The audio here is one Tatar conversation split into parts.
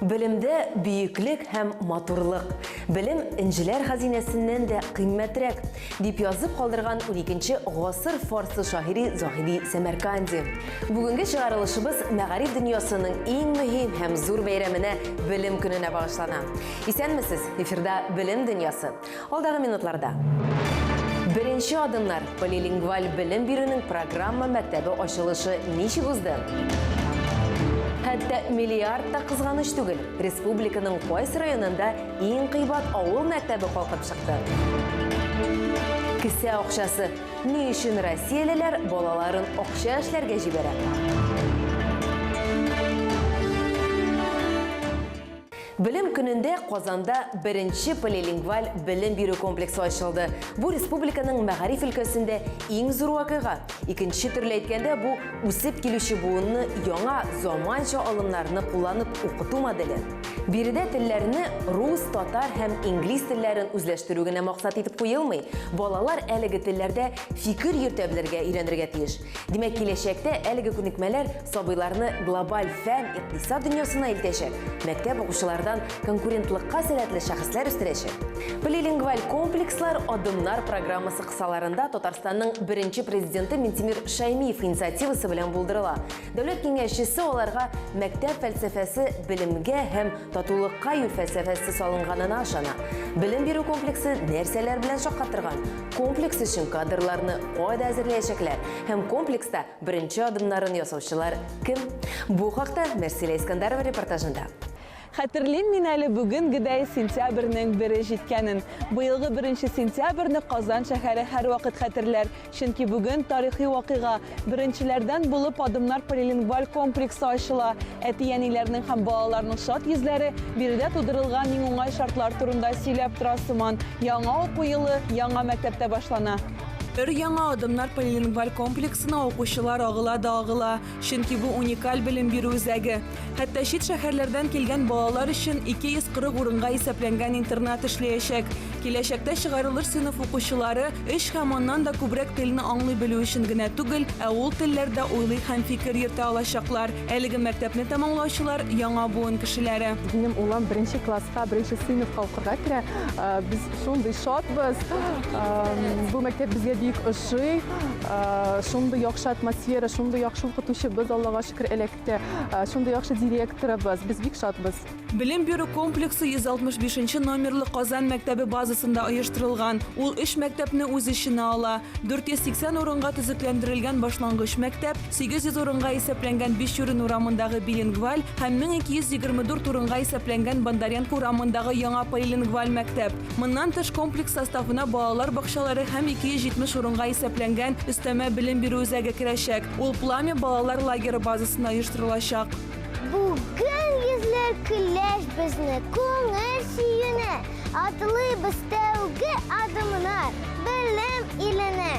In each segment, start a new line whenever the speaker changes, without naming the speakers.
Белемдә бөеклек һәм матурлык. Белем энҗеләр хәзинәсеннән дә кыйммәтрәк, дип язып калдырган уникенче гасыр фарсы шагыйре Заһиди Сәмәрканди. Бүгенге чыгарылышыбыз мәгариф дөньясының иң мөһим һәм зур бәйрәменә Белем көненә багышлана. Исәнмесез, эфирда Белем дөньясы. Алдагы минутларда. Беренче адымнар полилингваль белем бирүнең программа мәктәбе ачылышы ничек узды? Хәтта миллиард та кызганыч түгел. Республиканың кайсы районында иң кыйбат авыл мәктәбе калкып чыкты? Кесә акчасы. Ни өчен россиялеләр балаларын акча эшләргә җибәрә? Белем көнендә Казанда беренче полилингваль белем бирү комплексы ачылды. Бу республиканың мәгариф өлкәсендә иң зур вакыйга. Икенче төрле әйткәндә, бу үсеп килүче буынны яңа заманча алымнарны кулланып укыту моделе. Биредә телләрне рус, татар һәм инглиз телләрен үзләштерү генә максат итеп куелмый. Балалар әлеге телләрдә фикер йөртә белергә өйрәнергә тиеш. Димәк, киләчәктә әлеге күнекмәләр Сабыйларны глобаль фән, икътисад дөньясына илтәчәк, мәктәп укучылардан конкурентлыкка сәләтле шәхесләр үстерәчәк. Полилингваль комплекслар Адымнар программасы кысаларында Татарстанның беренче президенты Минтимер Шәймиев инициативасы белән булдырыла. Дәүләт киңәшчесе аларга мәктәп фәлсәфәсе белемгә һәм татулыкка юл фәлсәфәсе салынганына ышана. Белем бирү комплексы нәрсәләр белән шаккатырган? Комплекс өчен кадрларны кайда әзерләячәкләр? Һәм комплекста Беренче адымнарын ясаучылар кем? Бу хакта Мәрсилә Искәндәрова репортажында.
Хәтерлим мин әле бүгенгедәй сентябрьнең бере җиткәнен. Быелгы беренче сентябрьне Казан шәһәре һәрвакыт хәтерләр. Чөнки бүген тарихи вакыйга, беренчеләрдән булып Адымнар полилингваль комплексы ачыла. Әти-әниләрнең һәм балаларның шат йөзләре биредә тудырылган иң уңай шартлар турында сөйләп тора сыман. Яңа уку елы яңа мәктәптә башлана. Өр-яңа Адымнар полилингваль комплексына укучылар агыла да агыла, чөнки бу уникаль белем бирү үзәге. Хәтта чит шәһәрләрдән килгән балалар өчен 240 урынга исәпләнгән интернат эшләячәк. Киләчәктә чыгарылыш сыйныф укучылары өч һәм аннан да күбрәк телне аңлый белү өчен генә түгел, ә ул телләрдә уйлый һәм фикер йөртә алачаклар. Әлеге мәктәпне тәмамлаучылар, яңа буын кешеләре.
Минем улым беренче класска, беренче сыйныфка укырга керә. Без Шундый шатбыз. Бу мәктәп безгә бик ошый. Шундый яхшы атмосфера, шундый яхшы укытучыбыз, Аллага шөкер, эләкте. Шундый яхшы директорыбыз. Без бик шатбыз.
Белем бирү комплексы 165 нче номерлы Казан мәктәбе базасында оештырылган. Ул өч мәктәпне үз эченә ала. 480 урынга төзекләндерелгән башлангыч мәктәп, 800 урынга исәпләнгән Бичурин урамындагы билингваль һәм 1224 урынга исәпләнгән Бондаренко урамындагы яңа полилингваль мәктәп. Моннан тыш, комплекс составына балалар бакчалары һәм 270 урынга исәпләнгән өстәмә белем бирү үзәге керәчәк. Ул Пламя балалар лагеры базасында оештырылачак.
Бүген йөзләр көләч безне, күңел сөенә, Атлыйбыз тәүге адымнар белем иленә.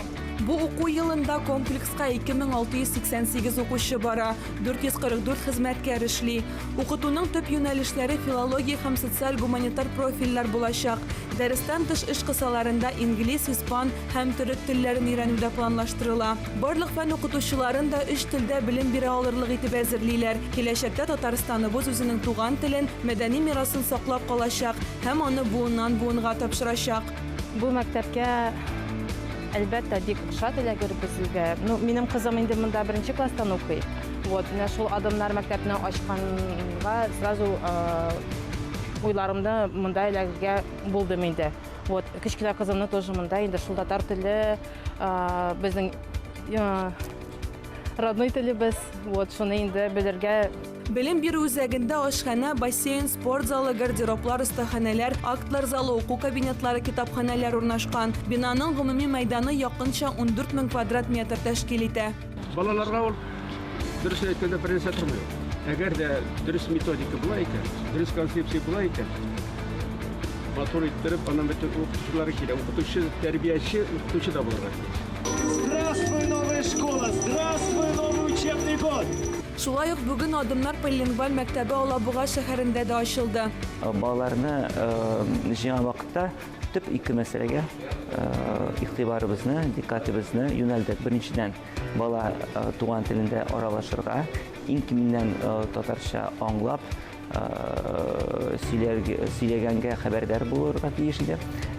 Бу уку елында комплекска 2688 укучы бара, 444 хезмәткәр эшли. Укытуның төп юнәлешләре филология һәм социаль-гуманитар профильләр булачак. Дәрестән тыш эш кысаларында инглиз, испан һәм төрек телләрен өйрәнү дә планлаштырыла. Барлык фән укытучыларын да өч телдә белем бирә алырлык итеп әзерлиләр. Киләчәктә Татарстаныбыз үзенең туган телен, мәдәни мирасын саклап калачак һәм аны буыннан-буынга тапшырачак.
Бу мәктәпкә, әлбәттә, бик шат эләгер безгә. Ну, минем кызым инде монда беренче класстан укый. Вот, менә шул Адымнар мәктәпне ачканга сразу уйларымны монда эләгергә булдым инде. Вот, кечкенә кызымны тоже монда инде шул татар теле безнең родной телебез, вот, шуны инде белергә.
Белем бирү үзәгендә ашханә, бассейн, спорт залы, гардероблар, остаханәләр, актлар залы, уку кабинетлары, китапханәләр урнашкан. Бинаның гомуми мәйданы якынча 14 мең квадрат метр тәшкил итә.
Балаларга ул, дөресен әйткәндә, бернәрсә тормый ул. Әгәр дә дөрес методика була икән, дөрес концепция була икән, матур иттереп, аннан бөтен укытучылары килә. Укытучы, тәрбияче, укытучы да булырга тиеш.
Здравствуй, новая школа! Здравствуй, новый учебный год!
Шулай ук бүген Адымнар полилингваль мәктәбе Алабуга шәһәрендә дә ачылды.
Балаларны җыйган вакытта төп ике мәсьәләгә игътибарыбызны, дикъкатебезне юнәлдек. Беренчедән, бала туган телендә аралашырга, иң кименнән татарча аңлап, сөйләгәнгә хәбәрдар булырга тиеш иде.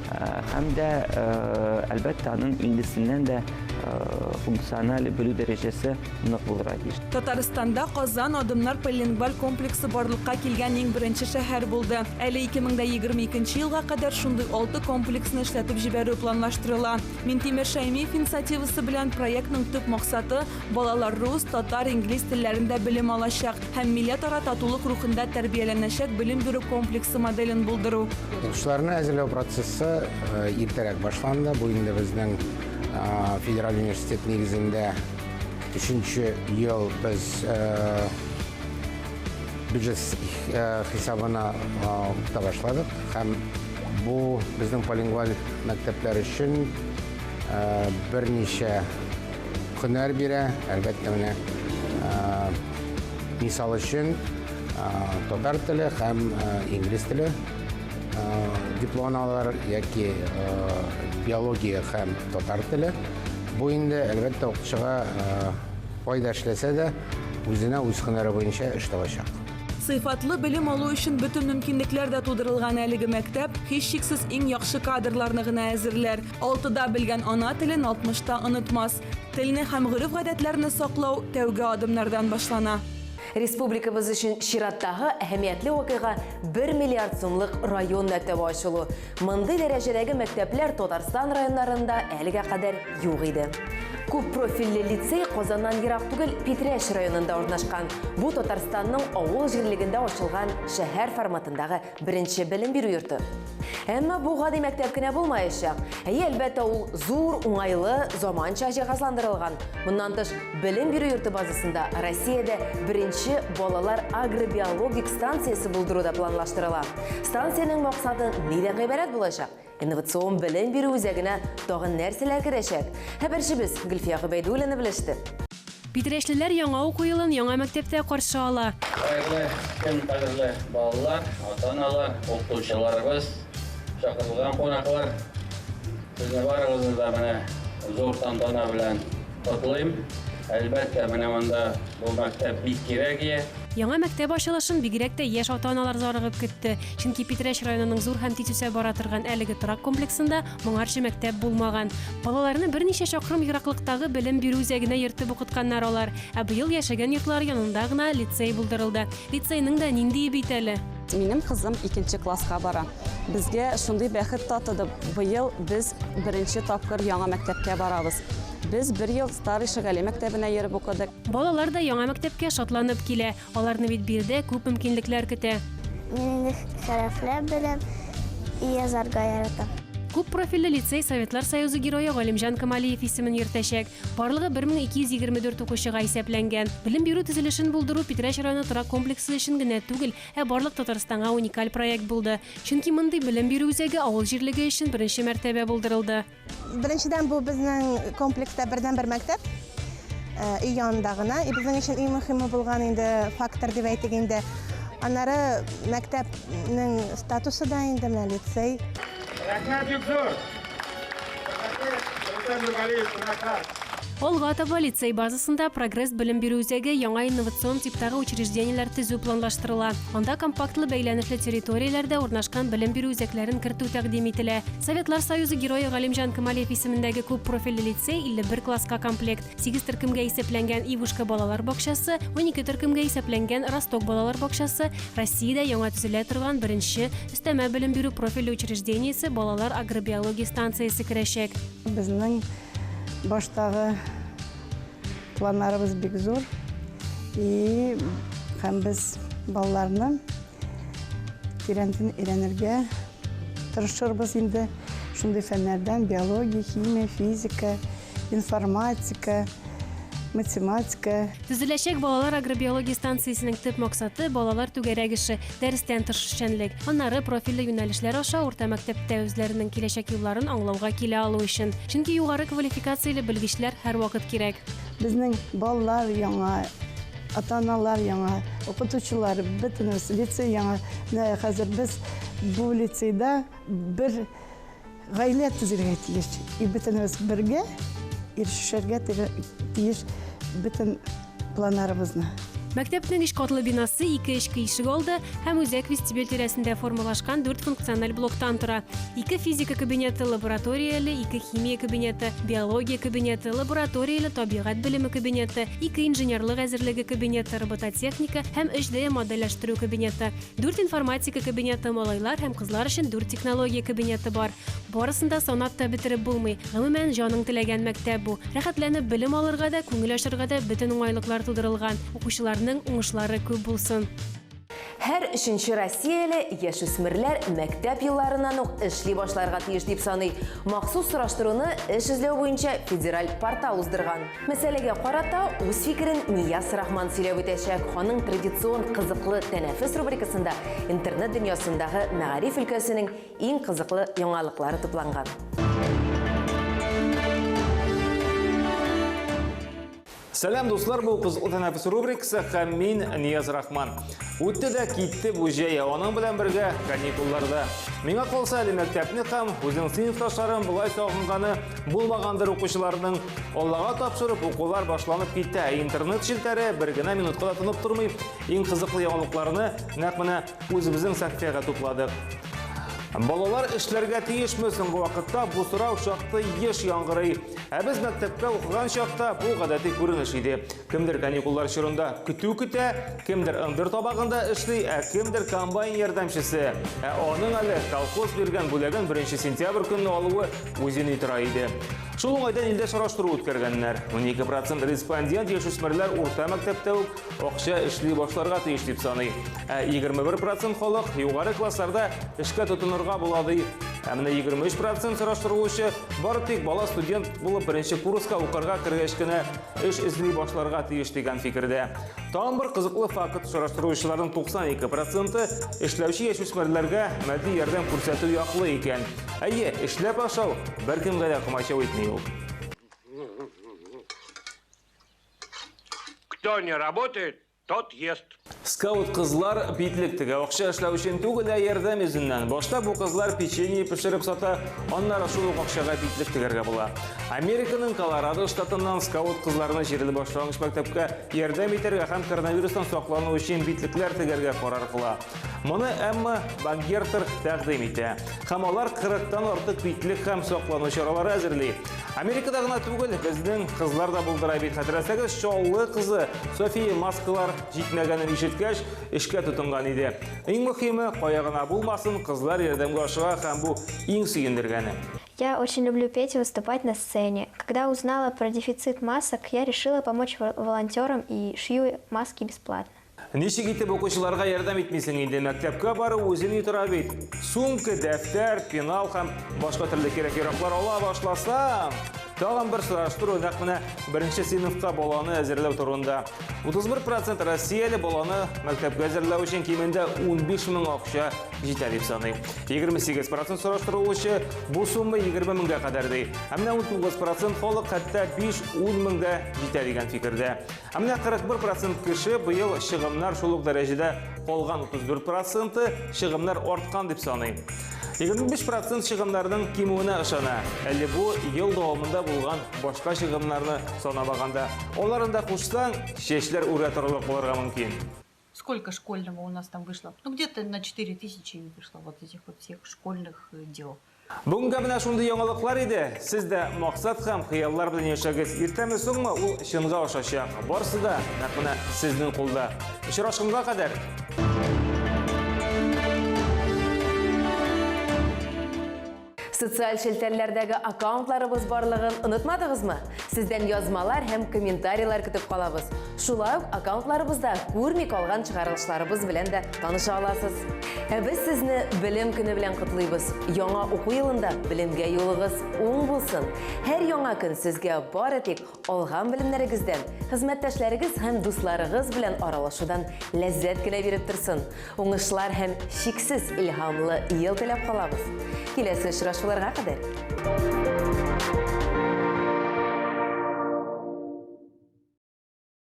Һәм дә, әлбәттә, аның инглиз теленнән дә функциональ белү дәрәҗәсе нык булырга тиеш.
Татарстанда Казан Адымнар полилингваль комплексы барлыкка килгән иң беренче шәһәр булды. Әле 2022 елга кадәр шундый алты комплексны эшләтеп җибәрү планлаштырыла. Минтимер Шәймиев инициативасы белән проектның төп максаты, балалар рус, татар, инглиз телләрендә белем алачак һәм милләтара татулык рухында тәрбияләнәчәк белем бирү комплексы моделен булдыру.
Укучыларны әзерләү процессы иртәрәк башланды. Бу инде безнең федераль университет нигезендә өченче ел без бюджет хисабына укыта башладык. Һәм бу безнең полингваль мәктәпләр өчен берничә һөнәр бирә. Әлбәттә, менә мисал өчен татар теле һәм инглиз теле дипломын алалар яки биология һәм татар теле. Бу инде, әлбәттә, укытучыга кайда эшләсә дә, үзенә үз һөнәре буенча эш табачак.
Сыйфатлы белем алу өчен бөтен мөмкинлекләр дә тудырылган әлеге мәктәп, һичшиксез, иң яхшы кадрларны гына әзерләр. Алтыда белгән ана телен алтмышта онытмас. Телне һәм гореф-гадәтләрне саклау тәүге адымнардан башлана.
Республикабыз өчен чираттагы әһәмиятле вакыйга 1 миллиард сумлык район мәктәбе ачылу. Мондый дәрәҗәдәге мәктәпләр Татарстан районнарында әлегә кадәр юк иде. Күп профильле лицей Казаннан ерак түгел Питрәч районында урнашкан. Бу Татарстанның авыл җирлегендә ачылган шәһәр форматындагы беренче белем бирү йорты. Әмма бу гади мәктәп кенә булмаячак. Әйе, әлбәттә, ул зур, уңайлы, заманча җиһазландырылган. Моннан тыш, белем бирү йорты базасында Россиядә беренче балалар агробиологик станциясе булдыру да планлаштырыла. Станциянең максаты нидән гыйбарәт булачак? Инновацион белем бирү үзәгенә тагын нәрсәләр керәчәк? Хәбәрчебез Гөлфия Гобәйдуллина белеште.
Питрәчлеләр яңа уку елын яңа мәктәптә каршы ала.
Хәерле көн, кадерле балалар, ата-аналар, укытучыларыбыз, чакырылган кунаклар. Сезне барыгызны да менә зур тантана белән котлыйм. Әлбәттә, менә монда бу мәктәп бик кирәк ие.
Яңа мәктәп ачылышын бигрәк тә яшь ата-аналар зарыгып көтте. Чөнки Питрәч районының зур һәм тиз үсә бара торган әлеге торак комплексында моңарчы мәктәп булмаган. Балаларны берничә чакрым ераклыктагы белем бирү үзәгенә йөртеп укытканнар алар. Ә быел яшәгән йортлары янында гына лицей булдырылды. Лицейның да ниндие бит әле!
Минем кызым икенче класска бара. Безгә шундый бәхет татыды, быел без беренче тапкыр яңа мәктәпкә барабыз. Без бер ел Старый Шагали мәктәбенә йөреп укыдык.
Балалар да яңа мәктәпкә шатланып килә. Аларны бит биредә күп мөмкинлекләр көтә.
Мин инде хәрефләр беләм и язарга яратам.
Күп профильле лицей Советлар Союзы Герое Галимҗан Камалиев исемен йөртәчәк. Барлыгы 1224 укучыга исәпләнгән. Белем бирү төзелешен булдыру Питрәч районы торак комплексы өчен генә түгел, ә барлык Татарстанга уникаль проект булды. Чөнки мондый белем бирү үзәге авыл җирлеге өчен беренче мәртәбә булдырылды.
Беренчедән, бу безнең комплекста бердәнбер мәктәп, өй янында гына. И безнең өчен иң мөһиме булган инде фактор дип әйтик инде. Аннары мәктәпнең статусы да инде менә лицей.
Рәхмәт бик зур. Рөстәм Нургалиев, кунаклар.
Алга таба лицей базасында Прогресс белем бирү үзәге яңа инновацион типтагы учреждениеләр төзү планлаштырыла. Анда компактлы бәйләнешле территорияләрдә урнашкан белем бирү үзәкләрен кертү тәкъдим ителә. Советлар Союзы Герое Галимҗан Камалиев исемендәге күп профильле лицей 51 класска комплект, 8 төркемгә исәпләнгән Ивушка балалар бакчасы, 12 төркемгә исәпләнгән Росток балалар бакчасы, Россиядә яңа төзелә торган беренче өстәмә белем бирү профильле учреждениесе балалар агробиология станциясе керәчәк.
Безнең баштагы планнарыбыз бик зур. И һәм без балаларны тирәнтен өйрәнергә тырышырбыз инде. Шундый фәннәрдән биология, химия, физика, информатика, математика.
Төзеләчәк балалар агробиология станциясенең төп максаты балалар түгәрәк эше, дәрестән тыш эшчәнлек. Аннары профильле юнәлешләр аша урта мәктәптә үзләренең киләчәк юлларын аңлауга килә алу өчен. Чөнки югары квалификацияле белгечләр һәрвакыт кирәк.
Безнең балалар яңа, ата-аналар яңа, укытучылар, бөтенебез, лицей яңа. Менә хәзер без бу лицейда бер гаилә төзергә тиеш. И бөтенебез бергә ирешергә тиеш бөтен планнарыбызны.
Мәктәпнең өч катлы бинасы ике эчке ишегалды һәм үзәк вестибюль тирәсендә формалашкан дүрт функциональ блоктан тора. Ике физика кабинеты, лабораторияле, ике химия кабинеты, биология кабинеты, лабораторияле табигать белеме кабинеты, ике инженерлык әзерлеге кабинеты, робототехника һәм 3D модельләштерү кабинеты, дүрт информатика кабинеты, малайлар һәм кызлар өчен дүрт технология кабинеты бар. Барысын да санап та бетереп булмый. Гомумән, җаның теләгән мәктәп бу. Рәхәтләнеп белем алырга да, күңел ачарга да бөтен уңайлыклар тудырылган. Укучыларның уңышлары күп булсын.
Һәр өченче россияле яшүсмерләр мәктәп елларыннан ук эшли башларга тиеш дип саный. Махсус сораштыруны эш эзләү буенча федераль портал уздырган. Мәсьәләгә карата үз фикерен Нияз Рахман сөйләп үтәчәк. Аның традицион Кызыклы тәнәфес рубрикасында интернет дөньясындагы мәгариф өлкәсенең Иң кызыклы яңалыклары тупланган.
Сәлам, дуслар, бу Кызыклы тәнәфес рубрикасы һәм мин Нияз Рахман. Үтте дә китте бу җәй, аның белән бергә каникулларда. Миңа калса әле мәктәпне һәм үзенең сыйныфташларын болай сагынганы булмагандыр укучыларның. Аллага тапшырып укулар башланып китте, ә интернет челтәре бер генә минутка да тынып тормый. Иң кызыклы яңалыкларны нәкъ менә Үзебезнең сәхифәгә тупладык. Балалар эшләргә тиешме соңгы вакытта бу сорау шактый еш яңгырый. Ә без мәктәптә укыган чакта бу гадәти күренеш иде. Кемдер каникуллар чорында көтү көтә, кемдер ындыр табагында эшли, ә кемдер комбайн ярдәмчесе. Ә аның әле колхоз биргән бүләген 1 сентябрь көнне алуы үзе ни тора иде. Шул уңайдан илдә сораштыру үткәргәннәр. 12% респондент яшүсмерләр урта мәктәптә үк акча эшли башларга тиеш дип саный. Ә 21% халык югары классларда эшкә тотынырга була ди. Ә менә 23% сораштырылучы бары тик бала студент булып беренче курска укырга кергәч кенә эш эзли башларга тиеш дигән фикердә. Тагын бер кызыклы факт сораштыручыларның 92 проценты эшләүче яшүсмерләргә матди ярдәм күрсәтү яклы икән. Әйе, эшләп ашау беркемгә дә комачау итми ул.
Кто не работает, тот ест.
Скаут кызлар битлек тегә. Акча эшләү өчен түгел, ә ярдәм йөзеннән. Башта бу кызлар печенье пешереп сата, аннары шул ук акчага битлек тегәргә була. Американың Колорадо штатыннан скаут кызларны җирле башлангыч мәктәпкә ярдәм итәргә һәм коронавирустан саклану өчен битлекләр тегәргә карар кыла. Моны Эмма Бангертер тәкъдим итә. Һәм алар 40-тан артык битлек һәм саклану чаралары әзерли. Америкада гына түгел, безнең кызлар да булдыра бит. Хәтерләсәгез, Чаллы кызы София маскалар җитмәгәнен ишеткәч, эшкә тотынган иде. Иң мөһиме, кая гына булмасын, кызлар ярдәмгә ашыга һәм бу иң сөендергәне.
Я очень люблю петь и выступать на сцене. Когда узнала про дефицит масок, я решила помочь волонтерам и шью маски бесплатно.
Ничек итеп укучыларга ярдәм итмисең инде? Мәктәпкә бару үзе ни тора бит. Сумка, дәфтәр, пенал һәм башка төрле кирәк-яраклар ала башласаң, тагын бер сораштыру нәкъ менә беренче сыйныфка баланы әзерләү турында. 31% россияле баланы мәктәпкә әзерләү өчен кимендә 15 мең акча җитә дип саный. 28% сораштырылучы бу сумма 20 меңгә кадәр ди. Ә менә 19% халык хәтта 5-10 меңгә җитә дигән фикердә. Ә менә 41 процент кеше быел чыгымнар шул ук дәрәҗәдә калган 34 проценты чыгымнар арткан дип саный. 25 процент чыгымнарның кимүенә ышана. Әле бу ел дәвамында булган башка чыгымнарны санамаганда. Аларын да кушсаң, чәчләр үрә торырлык булырга мөмкин.
Сколько школьного у нас там вышло? Ну, где-то на 4000 вышло вот этих вот всех школьных э, дел.
Бүгенгә менә шундый яңалыклар иде. Сез дә максат һәм хыяллар белән яшәгез. Иртәме соңмы ул чынга ашачак. Барсы да нәкъ менә сезнең кулда. Очрашканга кадәр.
Социаль челтәрләрдәге аккаунтларыбыз барлыгын онытмадыгызмы? Сездән язмалар һәм комментарийлар көтеп калабыз. Шулай ук аккаунтларыбызда күрми калган чыгарылышларыбыз белән дә таныша аласыз. Ә без сезне Белем көне белән котлыйбыз. Яңа уку елында белемгә юлыгыз уң булсын. Һәр яңа көн сезгә бары тик алган белемнәрегездән, хезмәттәшләрегез һәм дусларыгыз белән аралашудан ләззәт кенә биреп торсын. Уңышлар һәм чиксез илһамлы ел теләп калабыз. Киләсе очрашуларга кадәр!